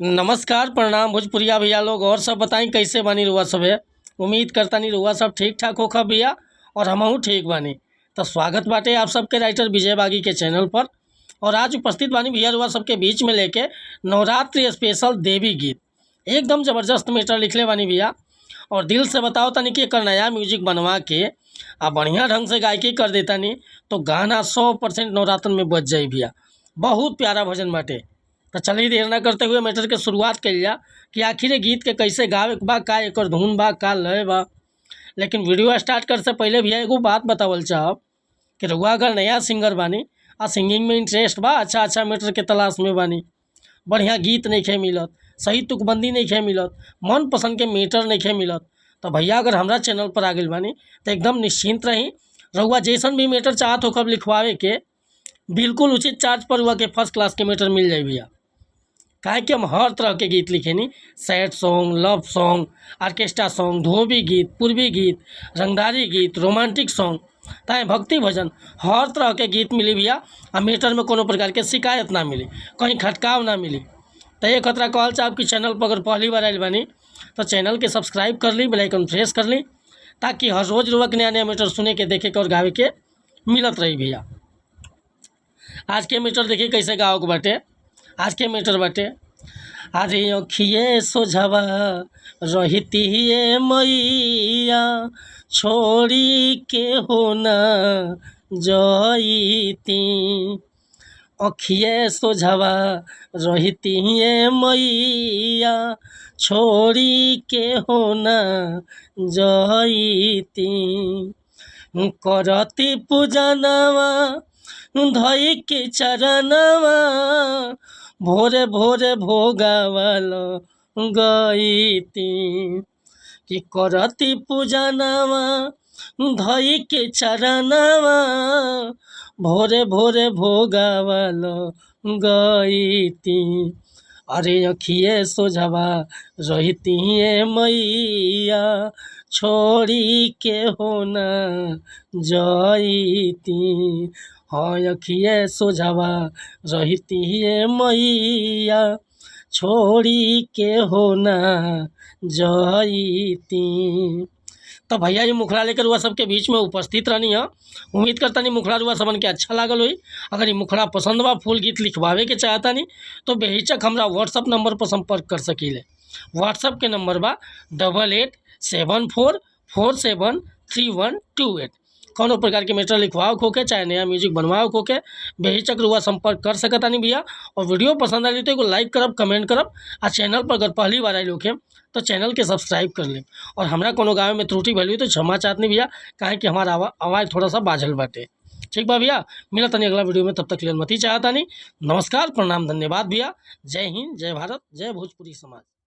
नमस्कार, प्रणाम भोजपुरिया भैया लोग। और सब बताई कैसे बानी रुआ सब है। उम्मीद करतानी रुआ सब ठीक ठाक होखा भैया और हमहू ठीक बानी। तो स्वागत बाटे आप सबके राइटर विजय बागी के चैनल पर। और आज उपस्थित बानी भैया रुआ सबके बीच में लेके नवरात्रि स्पेशल देवी गीत। एकदम ज़बरदस्त मैटर लिखले बानी भैया। और दिल से बताओ तनी कि एकर नया म्यूजिक बनवा के आ बढ़िया ढंग से गायकी कर देतानी तो गाना 100% नवरात्र में बज जाई भैया। बहुत प्यारा भजन बाटे। तो चलिए देर ना करते हुए मैटर के शुरुआत कइल जा कि आखिर ये गीत के कैसे गावे के बा, का एकर धुन बा, का लय बा। लेकिन वीडियो स्टार्ट करे से पहले भैया एगो बात बतावल चाहब कि रउआ अगर नया सिंगर बानी आ सिंगिंग में इंटरेस्ट बा, अच्छा अच्छा मैटर के तलाश में बानी, बढ़िया गीत नइखे मिलत, सही तुकबंदी नइखे मिलत, मन पसंद के मैटर नइखे मिलत, तो भैया अगर हमरा चैनल पर आ गइल बानी तो एकदम निश्चिंत रही। रउआ जैसन भी मैटर चाहत होखब लिखवावे के, बिल्कुल उचित चार्ज पर रउआ के फर्स्ट क्लास के मैटर मिल जाई भैया। काहे कि हम हर तरह के गीत लिखेनी, sad song, love song, orchestra song, धोबी गीत, पूर्वी गीत, रंगदारी गीत, रोमांटिक सॉन्ग, ताए भक्ति भजन, हर तरह के गीत मिली भैया। आ मैटर में कोनो प्रकार के शिकायत ना मिली, कहीं खटकाव ना मिली। तो ये खतरा कहल चाहब कि चैनल पर अगर पहली बार आइल बानी तो चैनल के सब्सक्राइब कर ली, बेल आइकन प्रेस कर ली, ताकि हर रोज़ रुआ के नया नया मैटर सुने के, देखे के और गावे के मिलत रही भैया। आज के मैटर देखिए कैसे गावे के बाटे। आज के मैटर बाटे, अरे अखिए सोझवा रहिती मैया, छोड़ी के हो ना जईती। अखिए सोझवा रहिती मैया, छोड़ी के हो ना जईती। करती पूजनवा धई के चरणवा, भोरे भोरे भोगावल गईती। कि करती पूजनवा धई के चरणवा, भोरे भोरे भोगावल गईती। अरे अखिए सोझवा रहिती मैया, छोड़ी के हो ना जईती। हाँ अखिए सोझवा रहिती मैया, छोड़ी के हो ना जईती। तो भैया ये मुखड़ा लेकर रुआ सबके बीच में उपस्थित रहनी है। उम्मीद करता नहीं मुखड़ा रुआ सबन के अच्छा लागल होई। अगर ये मुखड़ा पसंद बा, फुल गीत लिखवावे के चाहता नहीं तो बेहिचक हमरा व्हाट्सअप नंबर पर संपर्क कर सकीले। व्हाट्सअप के नंबर बा 8874 47 3128। कौनो प्रकार के मैटर लिखवाओ होके चाहे नया म्यूजिक बनवाओ होके बेहिचक रुआ संपर्क कर सकता नहीं भैया। और वीडियो पसंद आई तो एगो लाइक करब, कमेंट करब, आ चैनल पर अगर पहली बार आयल होके तो चैनल के सब्सक्राइब कर ले। और हमरा कोनो गाँव में त्रुटि भइल हुई तो क्षमा चाहत नहीं भैया, काहे कि हमारा आवाज़ थोड़ा सा बाझल बाटे। ठीक बा भैया, मिलत नहीं अगला वीडियो में, तब तक के लिए अनुमति चाहता नहीं। नमस्कार, प्रणाम, धन्यवाद भैया। जय हिंद, जय भारत, जय भोजपुरी समाज।